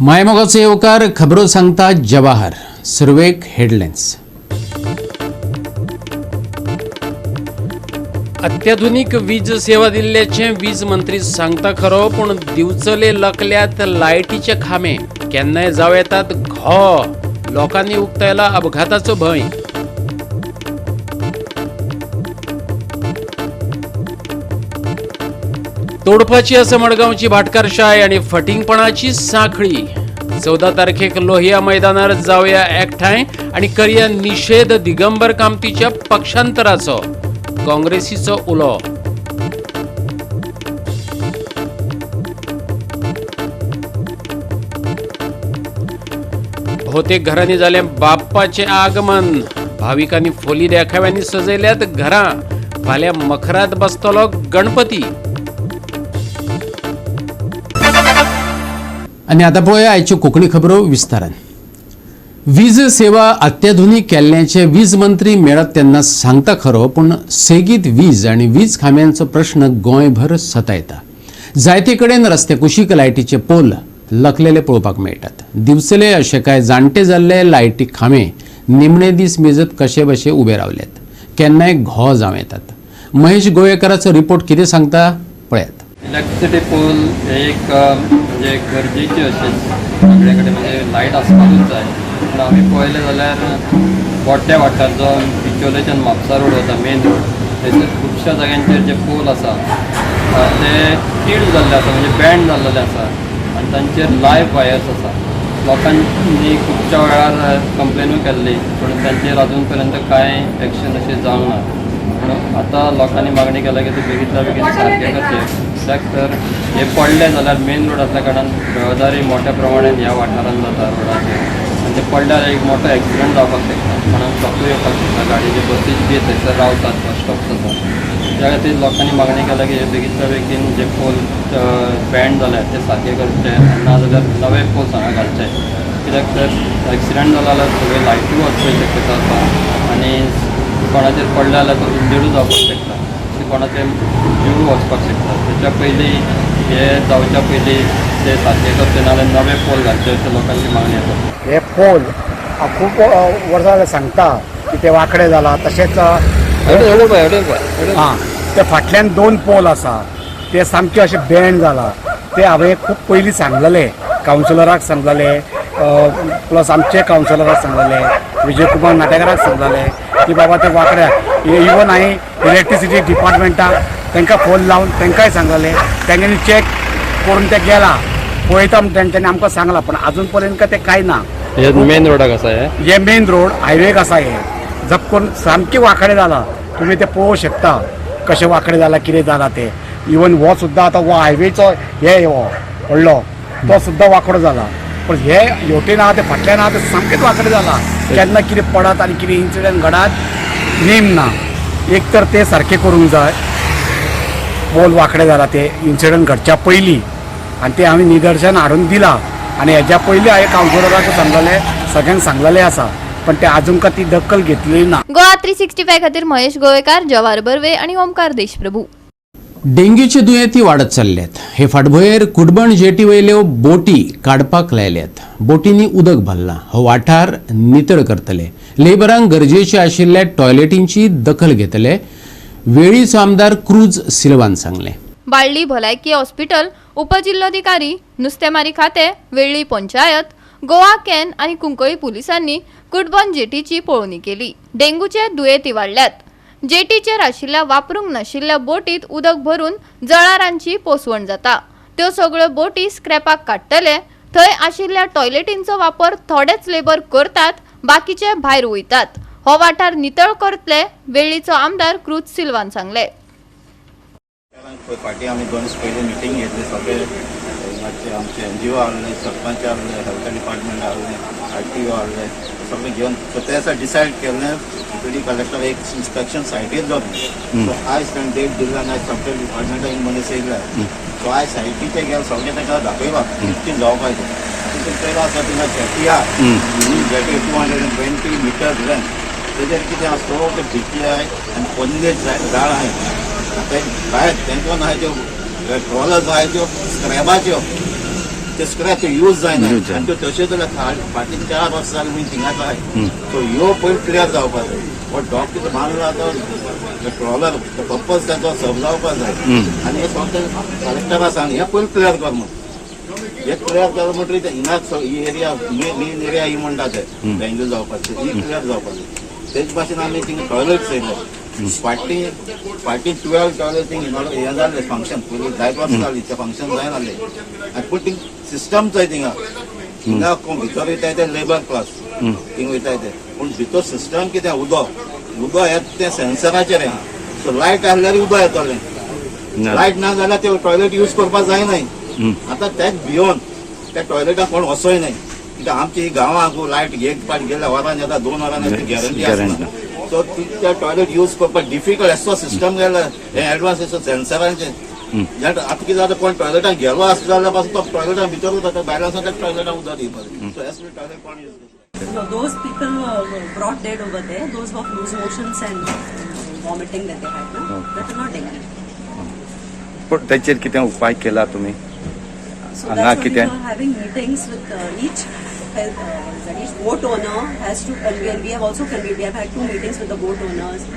मायमोगाचो येवकार. खबरो सांगता जवाहर. सुरवेक हेडलायन्स. अत्याधुनिक वीज सेवा दिल्ल्याचें वीज मंत्री सांगता खरो, पूण दिवचले लकल्यात लायटीचे खांबे, केन्नाय जावं येतात घो. लोकांनी उक्तायला अपघाताचो भंय. तोडपाची आसा मडगांवची भाटकारशाय आनी फटींगपणाची सांखळी. 14 तारखेक लोहिया मैदानार जावया एकठांय आनी करया निशेध दिगंबर कामतीच्या पक्षांतराचो, काँग्रेसीचो उलो. बहुतेक घरांनी जालें बाप्पाचें आगमन. भाविकांनी फोली देखाव्यांनी सजयल्यात घरां. फाल्यां मखरात बसतलो गणपती. आनी आतां पळोवया आयच्यो कोंकणी खबरो विस्तारान. वीज सेवा अत्याधुनीक केल्ल्याचें वीज मंत्री मेळत तेन्ना सांगता खरो, पूण सेगीत वीज आनी वीज खांब्यांचो प्रश्न गोंयभर सतायता. जायते कडेन रस्त्या कुशीक लायटीचे पोल लकलेले पळोवपाक मेळटात. दिवचले अशे कांय जाणटे जाल्ले लायटी खांबे निमणे दीस मेजत कशे बशे उबे रावल्यात, केन्नाय घो जावं येतात. महेश गोवेकराचो रिपोर्ट कितें सांगता पळयात. इलेक्ट्रिसिटी पोल हे एक म्हणजे गरजेची अशें सगळे कडेन, म्हणजे लायट आसपाकूच जाय. पूण आमी पळयलें जाल्यार गोट्या वाठार जो बिचोलेच्यान म्हापसा रोड वता, मेन रोड, थंयसर खुबश्या जाग्यांचेर जे पोल आसा ते कीड जाल्ले आसा, म्हणजे बँड जाल्लेले आसा आनी तांचेर लायव्ह वायर्स आसा. लोकांनी खुबश्या वेळार कंप्लेनूय केल्ली, पूण तांचेर अजून पर्यंत कांय एक्शन अशें जावंक ना. म्हणून आतां लोकांनी मागणी केल्या की ते बेगीतल्या बेगीन सारकें करचें, कित्याक तर हे पडले जाल्यार मेन रोड आसल्या कारणान येरादारी मोठ्या प्रमाणान ह्या वाठारांत जाता रोडाचेर आनी ते पडल्यार एक मोठो एक्सिडंट जावपाक शकता, कोणाक धपको येवपाक शकता, गाडयेचे बसीस बी थंयसर रावतात, बस स्टॉप्स आसा. त्या खातीर लोकांनी मागणी केल्या की हे बेगीतल्या बेगीन जे पोल बँड जाले ते सारके करचे आनी ना जाल्यार नवे पोल्स हांगा घालचे, कित्याक तर एक्सिडंट जालो जाल्यार सगळे लायटूय वचपाची शक्यता आसा आनी कोणाचेर पडले जाल्यार तो इंजर्डूय जावपाक शकता, कोणाचे जीव वचपाक शकता. तेच्या पयलीं, हे जावच्या पयलीं ते सारके करचे, नाजाल्यार नवे पोल घालचे अशें लोकांची मागणी आसा. हे पोल खूब वर्सां जालें सांगता की ते वांकडे जाला. तशेंच आं ते फाटल्यान दोन पोल आसा, ते सामके अशे बँड जाला. ते हांवें खूब पयलीं सांगलेले, कावन्सिलराक सांगलेले, प्लस आमचे कावन्सिलराक सांगलेले, विजय कुमार नाटेकाराक सांगलेले की बाबा ते वांकडे. इवन हांवें इलेक्ट्रिसिटी डिपार्टमेंटाक तांकां फोन लावन तांकांय सांगलेले. तेंच्यांनी चॅक करून ते गेला, पळयता म्हण तेंच्यांनी आमकां सांगलां, पण अजून पर्यंत काय ते कांय ना. हे मेन रोडाक आसा हे? हे मेन रोड हायवेक आसा. हे जपकून सामकें वांकडें जालां. तुमी ते पळोवंक शकता कशें वांकडें जालां, कितें जालां तें. इवन हो सुद्दां आतां हो हायवेचो हे हो व्हडलो तो सुद्दां वांकडो जाला, पण हे हेवटेन आहा ते फाटल्यान आहा ते सामकेंच वांकडें जालां. केन्ना कितें पडत आनी कितें इन्सिडंट घडत नेम ना. एक तर ते सारकें करूंक जाय, पोल वांकडे जाला ते इन्सिडंट घडच्या पयलीं, आनी ते आमी निदर्शन हाडून दिलां. आनी हेज्या पयलीं हांवें कावन्सिलराक सांगलेलें, सगळ्यांक सांगलेलें आसा, पण ते अजून का ती दखल घेतलेली ना. गोवा 365 खातीर महेश गोवेकार, जवाहर बर्वे आणि ओमकार देशप्रभू. डेंग्यूचे दुयेंती वाडत चल्ल्यात. हे फाटभुंयेर कुडबण जेटी वयल्यो बोटी काडपाक लायल्यात. बोटींनी उदक भरलां. हो वाठार नितळ करतले, लेबरांक गरजेचे आशिल्ल्या टॉयलेटींची दखल घेतले, वेळीचो आमदार क्रूज सिल्वान सांगलें. बाळ्ळी भलायकी हॉस्पिटल, उपजिल्लोधिकारी, नुस्तेमारी खाते, वेळ्ळी पंचायत, गोवा can आणि कुंकळी पुलिसांनी कुडबन जेटीची पळोवणी केली. डेंग्यूचे दुयेंती वाडल्यात. जेटीचेर आशिल्ल्या वापरूंक नाशिल्ल्या बोटीत उदक भरून जळारांची पोसवण जाता. त्यो सगळ्यो बोटी स्क्रॅपाक काडटले. थंय आशिल्ल्या टॉयलेटींचो वापर थोडेच लेबर करतात, बाकीचे भायर वयतात. हो वाठार नितळ करतले, वेळ्ळीचो आमदार क्रूज सिल्वान सांगले. फाटीं आमी 2 दीस पयलीं मिटींग घेतली. सगळे हांगाचे आमचे एनजीओ आहले, सरपंच आहले, हेल्थ डिपार्टमेंट आहले, आरटीओ आहले, सगळे घेवन. सो ते दिसा डिसायड केलें, डिप्युटी कलेक्टर एक इन्स्पेक्शन सायटीर जातलें. सो आयज ताणें डेट दिल्ला आनी आयज सगळे डिपार्टमेंटा मनीस येयले. सो आयज सायटीचे गेले, सगळें ताका दाखयलां कितें जावपाचें. तितून पयलो आसा थिंगा जेटी आहा, jetty 220 meter length. तेजेर कितें आसा, सगळे भिती आहाय आनी पोन्ने झाड आहाय. ते भायर तेंको आहाय, त्यो ट्रॉलर्स आहाय, त्यो स्क्रॅबाच्यो. ते स्क्रॅप यूज जायना आनी त्यो तशें जाल्यार फाटलीं 4 वर्सां जालीं म्हणून थिंगाच आहाय. सो ह्यो पयलीं क्लियर जावपा जाय. हो डॉक कितें बांदला तो ट्रॉलर पर्पज ताचो सर्व जावपा जाय आनी हे सगळें कलेक्टरा सांग हें पयलीं क्लियर कर म्हणून. हे क्लियर केलो म्हणटकीर हिंगा ही एरिया मेन एरिया ही म्हणटा ते डेंग्यू जावपाची ही क्लियर जावपाक जाय. तेच भाशेन आमी थिंगा टॉयलेट चोयले फाटलीं फाटलीं 12 टॉयलेट थिंग हें जाल्लें फंक्शन पयलीं 10 वर्सां जालीं तें फंक्शन जायनासलें आनी पूण थिंग सिस्टम चोय थिंगा थिंगा कोण भितर वयताय ते लेबर क्लास थिंग वयताय ते पूण भितर सिस्टम कितें उदक उदक येता तें सेन्सराचेर आहा. सो लायट आसल्यार उदक येतलें, लायट ना जाल्यार ते टॉयलेट यूज करपाक जायनाय. आतां तेच भियोन त्या टॉयलेटाक कोण वचोय न्हय कित्याक आमची गांवांक लायट एक पाट गेल्या वरान येता 2 वरां येता गॅरंटी आसना. सो त्या टॉयलेट यूज करपाक डिफिकल्ट एसो सिस्टम गेला हे एडवान्स एसो सेन्सरांचे. आतां कितें जाता कोण टॉयलेटाक गेलो आसता जाल्यार पासून तो टॉयलेटाक भितर वता, भायल्यान वचून त्या टॉयलेटाक उदक दिवपाक. सो एस टॉयलेट कोण यूज करता. No, those people were brought dead over there. Those were loose motions and vomiting that they had. No? That was not dengue. पण ताचेर कितें उपाय केला तुमी? So हांगा that's what we कितें? were having meetings with each health, each boat owner has to, and we have also convened. We have had 2 meetings with the boat owners.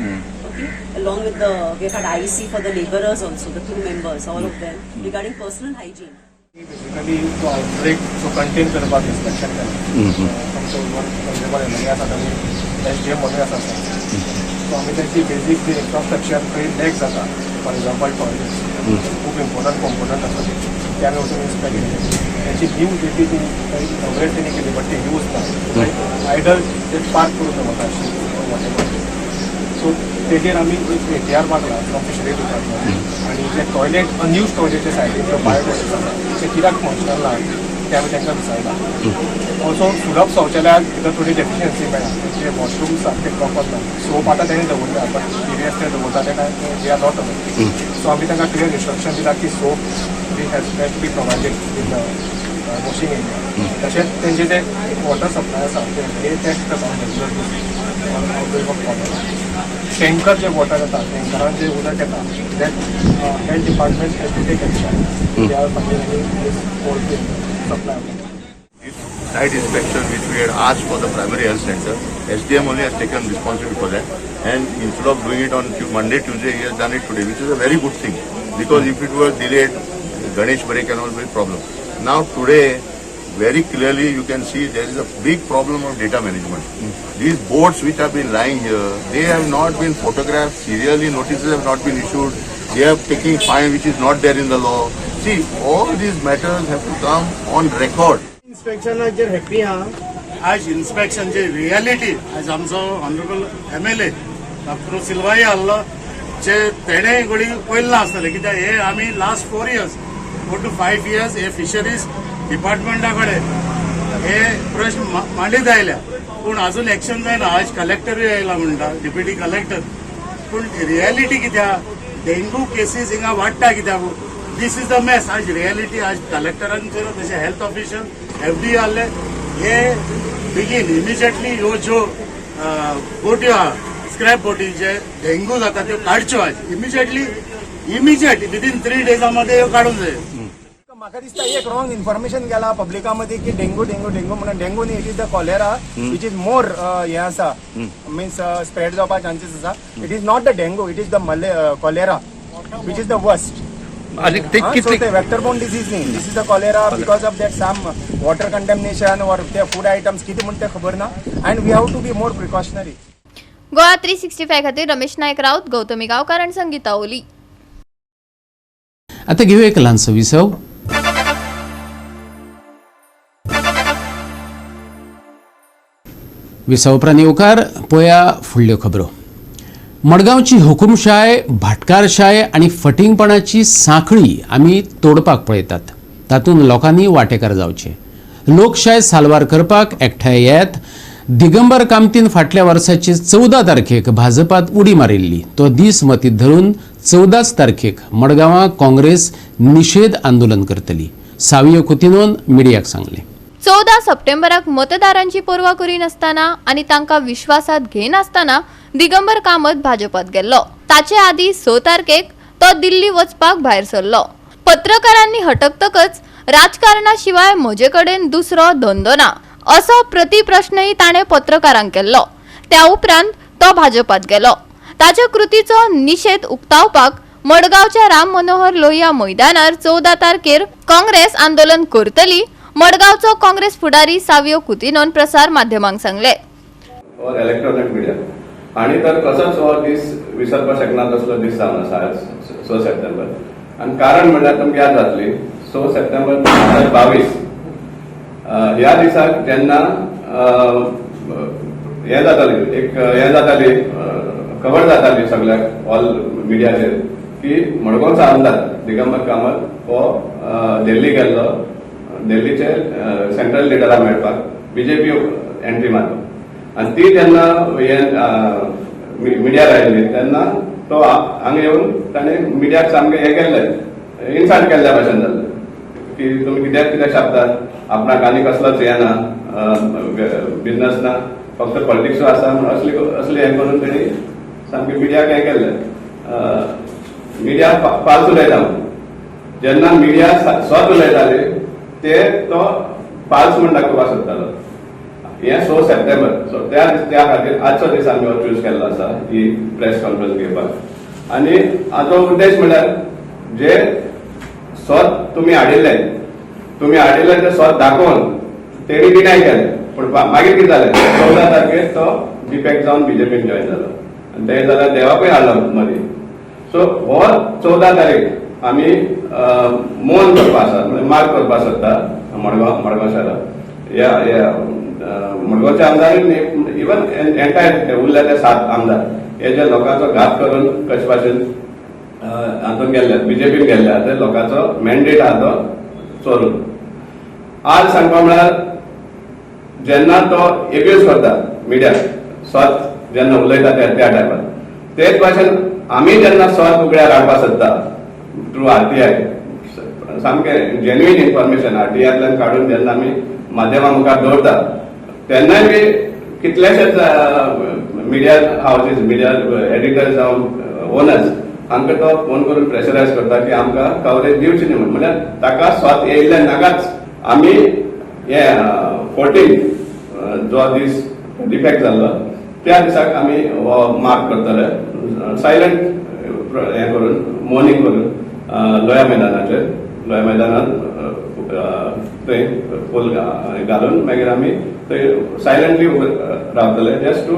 Okay, along with the we have had IEC for the laborers also, the crew members, all of them regarding personal hygiene. Basically तो outbreak जो contain करपाक inspection केलें. आमचो honourable M L A आसा आनी S D M म्हणून आसा. So आमी तेंची बेजीक जी इन्फ्रास्ट्रक्चर खंय लॅक जाता, फॉर एग्जाम्पल टॉयलेट्स खूब इम्पॉर्टंट कॉम्पोनंट आसा ते आमी वचून इन्स्पेक्ट केले. तेंची न्यू जेटी ती इनॉग्रेट तेणी केली बट ते यूज ना, आयडल ते पार्क करून दवरता वॉटेवर. सो तेजेर आमी एक एटीआर मागला फ्रॉम फिशरी डिपार्टमेंट आनी जे टॉयलेट अनयूज टॉयलेटचे सायडीन जे बायो टॉयलेट्स आसा ते कित्याक फंक्शनल ना ते आमी तांकां विचारला. ऑल्सो सुलभ शौचालयाक भितर थोडी डेफिशियन्सी मेळ्ळा. जे वॉशरूम्स आसा ते प्रॉपर ना. सोप आतां तेणी दवरल्या बट प्रिवियस ते दवरता ते काय they are not available. So आमी तांकां क्लियर इन्स्ट्रक्शन दिला की soap be has to be provided in the washing area. तशेंच तेंचे जे वॉटर सप्लाय आसा ते टेस्ट करपाक regular outbreak of cholera. Tanker J water येता, टँकरान जे उदक येता that health department has to take action. They are finding any supply. Site inspection which we had asked for the primary health center, SDM only has taken responsibility for that, and instead of doing it on Monday, Tuesday, he has done it today, which is a very good thing, because if it was delayed, Ganesh break and all will be problem. Now today, very clearly you can see there is a big problem of data management. These boats which have been lying here, they have not been photographed, serially notices have not been issued, they are taking fine which is not there in the law. See, all these matters have to come on record. इन्स्पेक्शनाचेर happy आहा. आयज इन्स्पेक्शनची reality आयज आमचो honourable MLA doctor सिल्वाई आहलो जे तेणे घोडी पयलें आसतलें कित्याक हे आमी last 4 to 5 years हे फिशरीज डिपार्टमेंटा कडेन हे प्रश्न मांडीत आयल्या पूण अजून एक्शन जायना. आयज कलेक्टरूय आयला म्हणटा, डिप्युटी कलेक्टर, पूण रियलिटी कित्याक डेंगू केसीस हिंगा वाडटा कित्याक? This is the mess. आज रियलिटी आज कलेक्टरान केलं तशें हेल्थ ऑफिशियल एफडी आहले हे बेगीन इमिजिएटली ह्यो ज्यो बोट्यो आहा स्क्रॅप बोटी जे डेंगू जाता त्यो काडच्यो आज इमिजिएटली, इमिजिएट विदीन 3 डेजा मध्ये ह्यो काडूंक जाय. म्हाका दिसता एक रॉंग इन्फॉर्मेशन गेला पब्लिका मदीं की डेंगू डेंगू डेंगू म्हणून. डेंगू न्ही, it is the cholera which is more हें आसा, मिन्स स्प्रेड जावपा चान्सीस आसा. It is not the dengue, it is the cholera which is the worst. आनी ते कितले ते वेक्टर बोर्न डिजीज न्ही, this is the cholera because of that some water contamination or ते फूड आयटम्स कितें म्हण तें खबर ना and we have to be more precautionary. Goa 365 खातीर रमेश नायक राऊत, गौतमी गांवकार आनी संगीता ओली. आता घेऊया एक ल्हानसो विसव. विसव उपरांत येवकार. पळया फुडल्यो खबरो. मडगांवची हुकुमशाय, भाटकारशाय आनी फटींगपणाची सांखळी आमी तोडपाक पळयतात. तातूंत लोकांनी वांटेकार जावचे. लोकशाय साल्वार करपाक एकठांय येत. दिगंबर कामतीन फाटल्या वर्साचे 14 तारखेक भाजपात उडी मारिल्ली. तो दीस मतींत धरून 14 तारखेक मडगांवां काँग्रेस निशेध आंदोलन करतली. सावियो कुतिनोन मिडियाक सांगलें. 14 सप्टेंबराक मतदारांची पर्वा करिनासतना आनी तांकां विश्वासात घेनासतना दिगंबर कामत भाजपात गेल्लो. ताचे आदी 6 तारखेक तो दिल्ली वचपाक भायर सरलो. पत्रकारांनी हटकतकच राजकारणा शिवाय म्हजे कडेन दुसरो धंदो ना असो प्रतिप्रश्नय ताणें पत्रकारांक केल्लो. त्या उपरांत तो भाजपात गेलो. ताच्या कृतीचो निशेध उक्तावपाक मडगांवच्या राम मनोहर लोहिया मैदानार 14 तारखेर काँग्रेस आंदोलन करतली. मडगांवचो काँग्रेस फुडारी सावियो कुतिनोन प्रसार माध्यमांक सांगले. और इलेक्ट्रॉनिक मीडिया आणि तर कसोच हो दीस विसरपाक शकना तसलो दीस जावन आसा आज 6 सप्टेंबर. आनी कारण म्हणल्यार तुमकां याद जातली 6 सप्टेंबर 2022 ह्या दिसाक जेन्ना हें जाताली एक हें जाताली खबर जाताली सगळ्याक ऑल मिडियाचेर की मडगांवचो आमदार दिगंबर कामत हो दिल्ली गेल्लो, दिल्लीचे सेंट्रल लिडराक मेळपाक बीजेपी एंट्री मारलो. आनी ती जेन्ना हे मिडियार आयली तेन्ना तो हांगा येवन ताणें मिडियाक सामकें हें केल्लें, इन्सल्ट केल्ल्या भाशेन जाल्लें की तुमी कित्याक कित्याक छापतात, आपणाक आनी कसलोच हें ना, बिजनस ना, फक्त पॉलिटिक्स आसा म्हूण असली असली हें करून तेणी सामकें मिडियाक हें केल्लें. मिडिया फाल्स उलयता म्हणून जेन्ना मिडिया सत उलयताली ते तो फाल्स म्हूण दाखोवपाक सोदतालो. हे 6 सप्टेंबर सो त्या त्या खातीर आजचो दीस आमी हो चूज केल्लो आसा ही प्रेस कॉन्फरन्स घेवपाक. आनी हाचो उद्देश म्हणल्यार जे सत तुमी हाडिल्लें, तुमी हाडिल्लें तें सत दाखोवन तेणी डिनाय केलें, पूण मागीर कितें जालें 14 तारखेर तो डिफेक्ट जावन बीजेपीन जॉयन जालो आनी ते जाल्यार देवाकूय हाडलो मदीं. सो हो 14 तारीख आमी मौन करपा आसा, म्हणजे मार्क करपा सोदता मडगांव मडगांव शहरांत ह्या मडगांवचे आमदार इवन एंटायर उरले ते 7 आमदार हे जे लोकांचो घात करून कशे भाशेन हातून गेल्ले बीजेपीन गेल्ले ते लोकांचो मॅन्डेट आहा तो चोरून. आज सांगपा म्हळ्यार जेन्ना तो एब्यूज करता मिडिया सत जेन्ना उलयता त्या टायमार तेच भाशेन आमी जेन्ना सत उगड्यार हाडपाक सोदता थ्रू आरटीआय सामकें जेन्युइन इन्फॉर्मेशन आरटीआयतल्यान काडून जेन्ना आमी माध्यमां मुखार दवरता तेन्नाय बी कितलेशेच मिडिया हावजीस, मिडिया एडिटर्स जावं ओनर्स हांकां तो फोन करून प्रेशरायज करता की आमकां कवरेज दिवची न्ही म्हूण. म्हणल्यार ताका स्वत येयल्ले नाकाच. आमी हे 14 जो दीस डिफेक्ट जाल्लो त्या दिसाक आमी हो मार्क करतले सायलंट हें करून मॉर्निंग करून लोया मैदानाचेर, लोया मैदानात थंय फूल घालून मागीर आमी थंय सायलंटली रावतले just to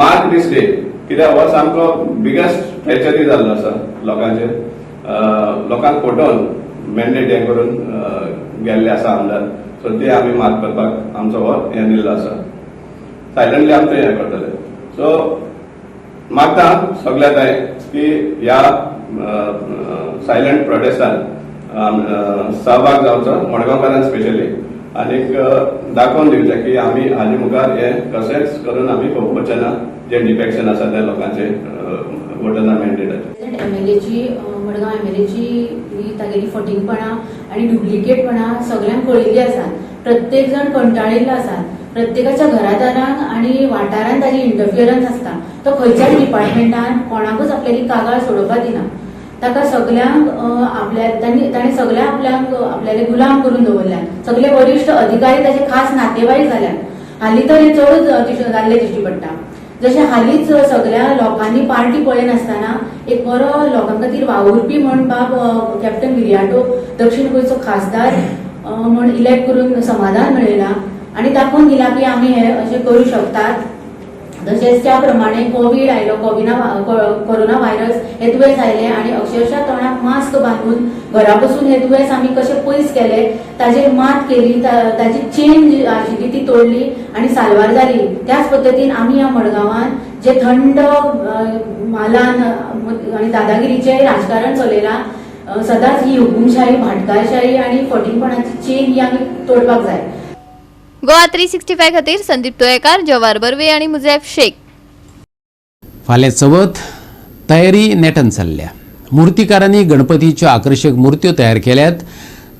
mark this day. कित्याक हो सामको बिगेस्ट ट्रेचरी जाल्लो आसा लोकांचेर, लोकांक फटोवन मॅन्डेट हें करून गेल्ले आसा आमदार. सो ते आमी मार्क करपाक आमचो हो हें दिल्लो आसा, सायलंटली आमी थंय हें करतले. सो मागता सगल्या थंय की ह्या सायलंट प्रोटेस्टान सहभाग जावचो मडगांवकारान स्पेशली आनीक दाखोवन दिवचें की आमी हाजे मुखार हें कशेंच करून आमी पळोवचें ना जे डिफेक्शन आसा त्या लोकांचे वोटर्ना मॅन्डेटाचेर. एमएलएची मडगांव एमएलएची ही तागेली फटींगपणां आनी डुप्लिकेटपणां सगल्यांक कळिल्ली आसात. प्रत्येक जाण कंटाळिल्लो आसा, प्रत्येकाच्या घरादारान आनी वाठारान ताजी इंटरफियरन्स आसता. तो खंयच्याय डिपार्टमेंटान कोणाकूच आपल्याली कागाळ सोडोवपाक दिना. ताका सगल्यांक आपल्या ताणें सगळ्या आपल्याक आपल्याले गुलाम करून दवरल्यात. सगळे वरिश्ठ अधिकारी ताचे खास नातेवाईक जाल्यात. हालीं तर हें चडूच जाल्लें दिश्टी पडटा. जशें हालींच सगळ्या लोकांनी पार्टी पळयनासतना एक बरो लोकां खातीर वावुरपी म्हण बाब कॅप्टन विरियाटो दक्षिण गोंयचो खासदार म्हण इलेक्ट करून समाधान मेळयला आनी दाखोवन दिला की आमी हे अशें करूं शकतात. तशेंच त्या प्रमाणे कोवीड आयलो, कोरोना व्हायरस हे दुयेंस आयलें आनी अक्षरशः तोंडाक मास्क बांदून घरा बसून हे दुयेंस आमी कशें पयस केलें ताजेर मात केली, ताजी चेन आशिल्ली ती तोडली आनी साल्वार जाली. त्याच पद्दतीन आमी ह्या मडगांवान जे थंड मालान आनी दादागिरीचें राजकारण चलयलां, सदांच ही हुकुमशाही, भाटकारशाही आनी फटींगपणाची चेन ही आमी तोडपाक जाय. गोवा 365 खातीर संदीप तोयेकार, जवार बर्वे आनी मुजैफ शेख. फाल्यां चवथ, तयारी नेटान चल्ल्या. मुर्तीकारांनी गणपतीच्यो आकर्शक मुर्त्यो तयार केल्यात,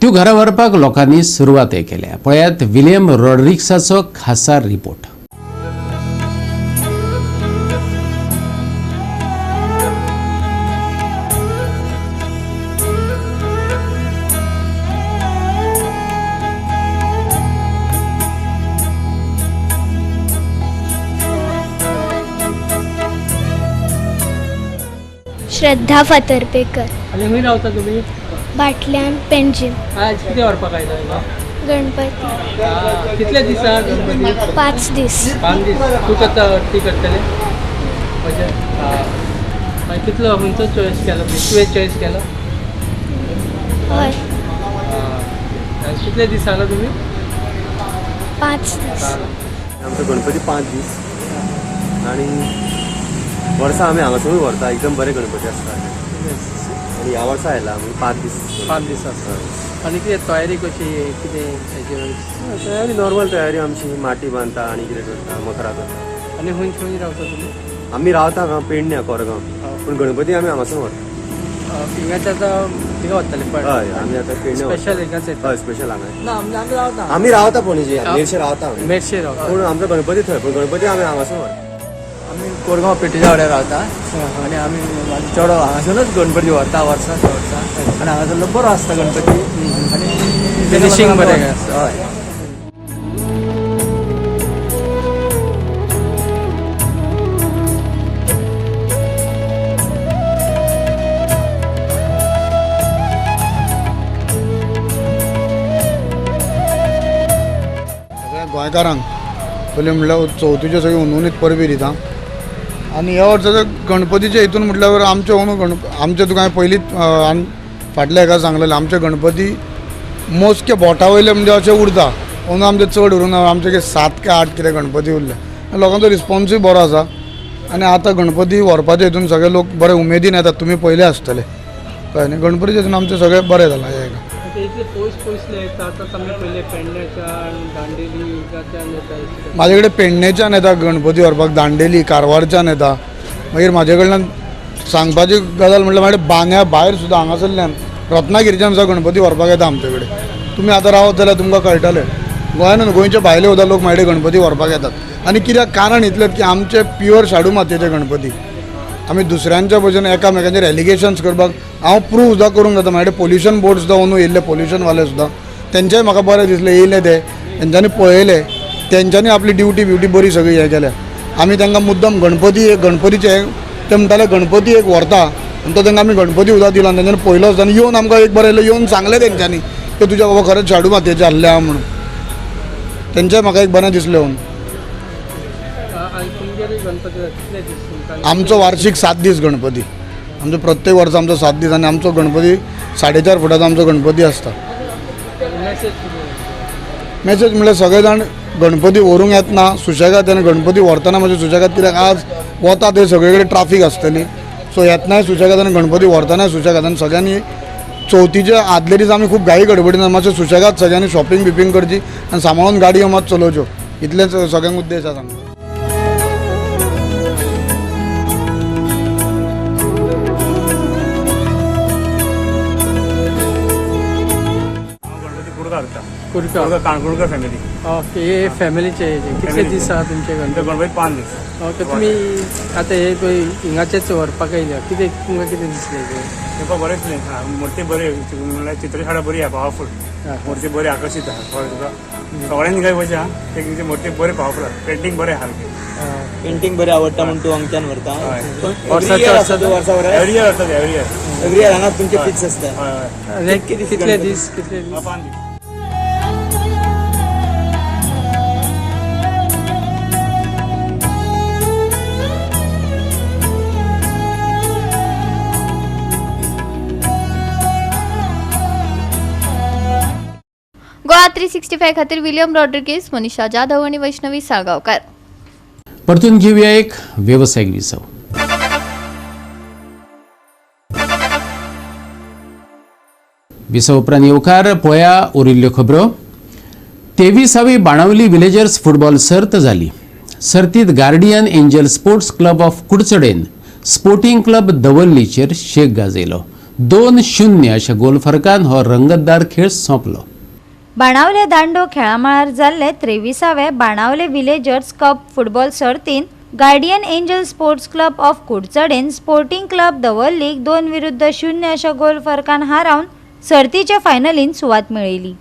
त्यो घरा व्हरपाक लोकांनी सुरवातय केल्या. पळयात विलियम रॉड्रिक्साचो खासा रिपोर्ट. श्रद्धा फातर्पेकर. आनी खंय रावता तुमी? बाटल्यान, पेंजीम. आज कितें व्हरपाक आयला हांगा? गणपती. कितले दीस आहा गणपती? 5 दीस. 5 दीस. तूं करता आरती करतले? मजा. मागीर कितलो खंयचो चॉयस केलो? तुवें चॉयस केलो? हय. कितले दीस आला तुमी? 5 दीस. आमचो गणपती 5 दीस आनी वर्सा आमी हांगासरूय व्हरता. एकदम बरे गणपती आसता आनी ह्या वर्सा आयला आमी 5 दीस. 5 दीस आसता. आनी कितें तयारी कशी कितें हेजे? तयारी नॉर्मल तयारी आमची, माटी बांदता आनी कितें करता, मखरां करता. आनी खंय खंय रावता तुमी? आमी रावता हांगा पेडण्या कोरगांव, पूण गणपती आमी हांगासून व्हरता. हिंगाचे आतां थिंगा वतले? हय, आमी आतां पेडण्या स्पेशल हिंगाच येता. हय, स्पेशल हांगा. ना, आमी रावता. आमी रावता पणजे, मेरशे रावता. मेरशे रावता, पूण आमचो गणपती थंय, पूण गणपती आमी हांगासून व्हरता. आमी कोरगांव पेटीच्या वाड्यार रावता आनी आमी म्हाजो चेडो हांगासरूच गणपती व्हरता वर्सा वर्सा आनी हांगासरलो बरो आसता गणपती आनी फिनिशींग बरें आसता. हय. सगळ्या गोंयकारांक पयलीं म्हणल्यार चवथीच्यो सगळ्यो हुनहुनीत परबी दिता. आनी ह्या वर्साच्या गणपतीच्या हितून म्हटल्यार आमचे अंदू आमचे तुका हांवें पयलींच फाटल्या हेका सांगलेलें, आमचे गणपती मोजके बोटा वयले म्हणजे अशें उरता. अंदू आमचे चड उरूंक ना, आमचे 7 काय 8 कितें गणपती उरले. लोकांचो रिस्पोन्सूय बरो आसा आनी आतां गणपती व्हरपाच्या हितून सगळे लोक बरे उमेदीन येतात. तुमी पयले आसतले, कळ्ळें न्ही? गणपतीच्या हितून आमचें सगळें बरें जालां हें हेका. इतले पयस पयसले येता आतां आमी पयले पेडण्याच्यान, दांडेली येता. म्हाजे कडेन पेडणेच्यान येता गणपती व्हरपाक, दांडेली कारवारच्यान येता. मागीर म्हाजे कडल्यान सांगपाची गजाल म्हटल्यार म्हाजे बांद्या भायर सुद्दां हांगासरल्यान रत्नागिरीच्यान सुद्दां गणपती व्हरपाक येता आमचे कडेन. तुमी आतां रावत जाल्यार तुमकां कळटलें, गोंयान गोंयचे भायले सुद्दां लोक म्हाजे गणपती व्हरपाक येतात. आनी कित्याक कारण इतलें की आमचे प्युअर शाडू मातयेचे गणपती. आमी दुसऱ्यांच्या भशेन एकामेकांचेर एलिगेशन्स करपाक हांव प्रूव सुद्दां करूंक जाता. म्हाजे पोल्युशन बोर्ड सुद्दां अंदू येयल्ले, पोल्युशनवाले सुद्दां, तेंचेय म्हाका बरें दिसलें, येयले ते, तेंच्यांनी पळयलें, तेंच्यांनी आपली ड्युटी ब्युटी बरी सगळी हें केल्या. आमी तांकां मुद्दम गणपती एक गणपतीचे ते म्हणटाले गणपती एक व्हरता आनी तो तांकां आमी गणपती सुद्दां दिला. आनी तेंच्यांनी पयलो सुद्दां येवन आमकां एक बरें येवन सांगलें तेंच्यांनी की तुज्या बाबा खरेंच शाडू मातयेचे आहले आहा म्हणून. तेंचेय म्हाका एक बरें दिसलें अंदू. आमचो वार्षिक 7 दीस गणपती, आमचो प्रत्येक वर्सा आमचो 7 दीस. आनी आमचो गणपती 4.5 फुटाचो आमचो गणपती आसता. मॅसेज म्हणल्यार सगळे जाण गणपती व्हरूंक येतना सुशेगाद आनी गणपती व्हरतना मातशें सुशेगाद, कित्याक आज वता थंय सगळे कडेन ट्राफीक आसतली. सो येतनाय सुशेगाद आनी गणपती व्हरतनाय सुशेगाद. आनी सगळ्यांनी चवथीच्या आदले दीस आमी खूब घाई गडबडीन मातशें सुशेगाद सगळ्यांनी शॉपिंग बिपिंग करची आनी सांबाळून गाडयो मात चलोवच्यो, इतलेंच सगळ्यांक उद्देश आसा आमचो. कुरकर फॅमिली. ओके, हे फॅमिलीचे कितले दीस आहा तुमचे गणपती? गणपती 5 दीस. ओके, तुमी आतां हे पळय हिंगाचेच व्हरपाक येयल्या, कितें तुमकां कितें दिसलें? तेका बरें दिसलें, मुर्ती बरी, म्हणल्यार चित्रशाळा बरी आहा, पावरफूल मुर्ती बरी आकर्शीत आहा. कळ्ळें तुका? सगळ्यांनी काय वयचें आहा, तेजी मुर्ती बरी पावरफूल आहा, पेंटींग बरें आहा. पेंटींग बरें आवडटा म्हूण तूं हांगच्यान व्हरता? एवरी इयर व्हरता, एवरी इयर. एवरी इयर हांगा तुमचे फिक्स आसता. कितले दीस? कितले दीस? 5 दीस. गोवा 365 खातीर विलियम रॉड्रिगेज, मनीषा जाधव आनी वैष्णवी साळगांवकार. परतून घेऊया एक वेवसायिक विसव. विसव उपरांत येवकार पळया उरिल्ल्यो खबरो. 23वी बाणावली विलेजर्स फुटबॉल सर्त जाली. सर्तीत Guardian Angel Sports Club of कुडचडेन sporting club दवर्लीचेर शेक गाजयलो. 2-0 अशा गोल फरकान हो रंगतदार खेळ सोंपलो. बाणावले दांडो खेळामळार जाल्ले 23वे बाणावले विलेजर्स कप फुटबॉल सर्तीन Guardian Angel Sports Club of कुडचडेन sporting club दवर्लीक 2-0 अशा गोल फरकान हारावन सर्तीच्या फायनलीन सुवात मेळयली.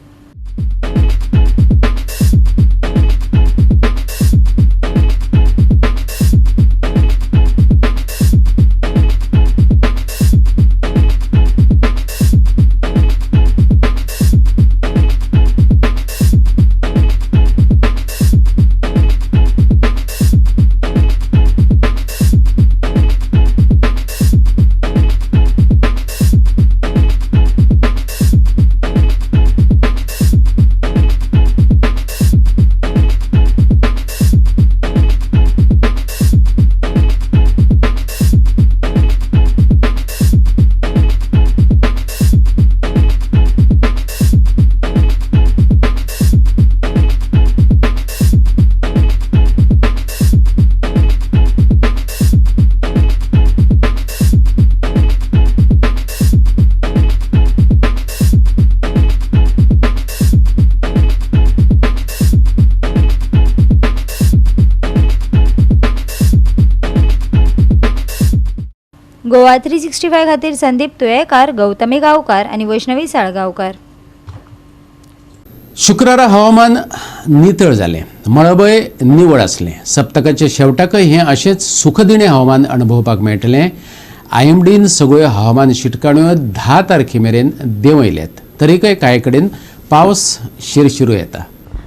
गोवा 365 खातीर संदीप तुयेकार, गौतमी गांवकार आनी वैष्णवी साळगांवकार. शुक्रारा हवामान नितळ जालें, मळबय निवळ आसलें. सप्तकाच्या शेवटाकय हें अशेंच सुखदिणें हवामान अणभवपाक मेळटलें. आयएमडीन सगळ्यो हवामान शिटकाण्यो 10 तारखे मेरेन देंवयल्यात. तरीकय कांय कडेन पावस शिरशिरू येता.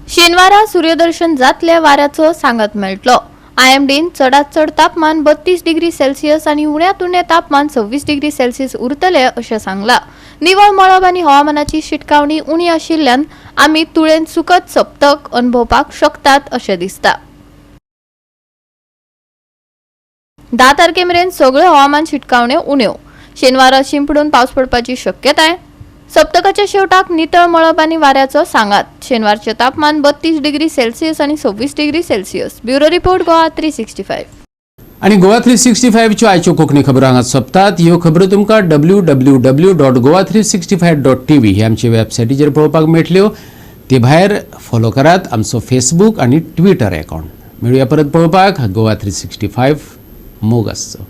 शेनवारा सूर्यदर्शन जातले, वाऱ्याचो सांगात मेळटलो. आयएमडीन चडात चड तापमान 32 डिग्री सेल्सियस आनी उण्यांत उणें तापमान 26 डिग्री सेल्सियस उरतले अशें सांगलां. निवळ मळब आनी हवामानाची शिटकावणी उणी आशिल्ल्यान आमी तुळेन सुखद सप्तक अणभवपाक शकतात अशें दिसता. 10 तारखे मेरेन सगळ्यो हवामान शिटकावण्यो उण्यो. शेनवारा शिंपडून पावस पडपाची शक्यताय. सप्तकाच्या शेवटाक नितळ मळब आनी वाऱ्याचो सांगात. शेनवारचें तापमान 32 डिग्री सेल्सियस आनी 26 degree Celsius. Bureau report, Goa 365. आनी गोवा 365च्यो आयच्यो कोंकणी खबरो हांगा सोंपतात. ह्यो खबरो तुमकां www.goa365.tv ही आमचे वेबसायटीचेर पळोवपाक मेळटल्यो. ते भायर फॉलो करात आमचो फेसबूक आनी ट्विटर अकाउंट. मेळुया परत पळोवपाक. गोवा 365, मोग आसचो.